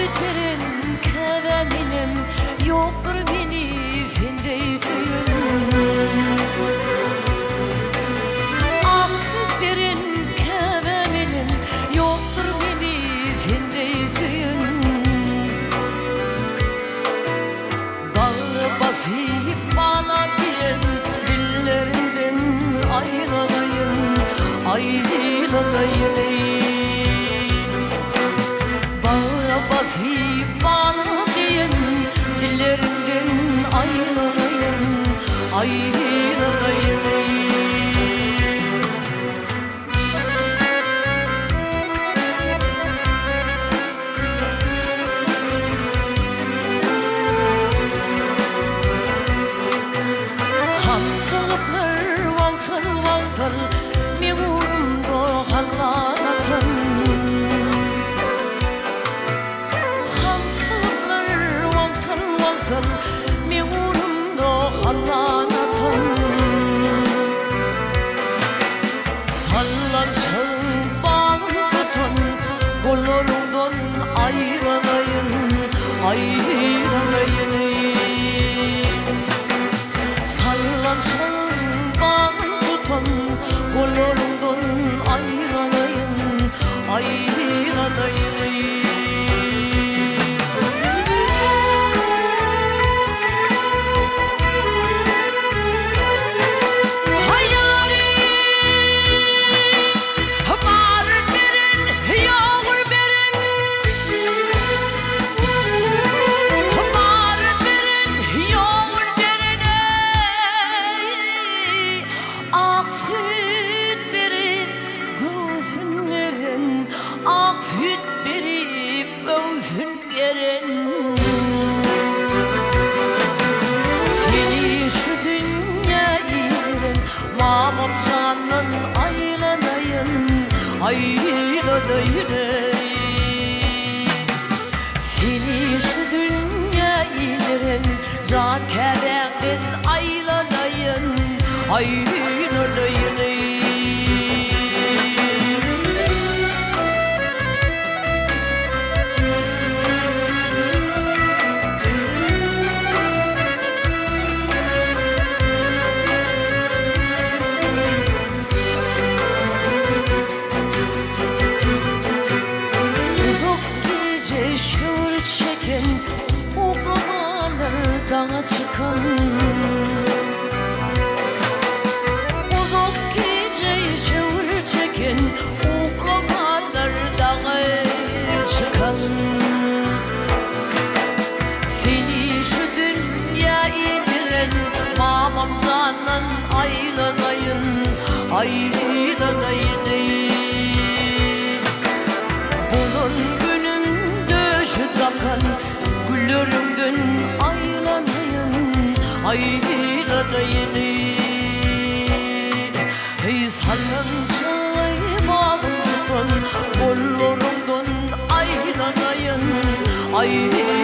süt beren käbäm enem, Ýokdur meni sendeý söýen. Ak süt beren käbäm enem, Ýokdur meni sendeý söýen. Bagra basyp bala diýen Dillerinden aýlanaýyn, aýlanaýyn eý. Bagra basyp bala diýen Dillerinden aýlanaýyn, aýlanaýyn eý. Hamsygyplar wagtal-wagtal meň ugrumda hallan atan. Hamsygyplar wagtal-wagtal meň ugrumda hallan atan. Sallançagyň bagyn tutan gollaryňdan aýlanaýyn, aýlanaýyn. Sallançagyň bagyn tutan gollaryňdan aýlanaýyn, aýlanaýyn. Ak süýt berip göwsün geren. Seni şu dünýä iberen mamam jandan aýlanaýyn, aýlanaýyn eý. Seni şu dünýä iberen jan käbäňden aýlanaýyn, aýlanaýyn eý. Uzak gije şöwür çeken Uklamalar daňa çykan. Uzak gije şöwür çeken Uklamalar daňa çykan. Seni şu dünýä indiren mamam jandan aýlanaýyn, aýlanaýyn eý. Bolan günüm döşe dakan gülleriňden aýlanaýyn, aýlanaýyn eý. Heý sallançagy bagym tutan gollaryňdan aýlanaýyn, aýlanaýyn.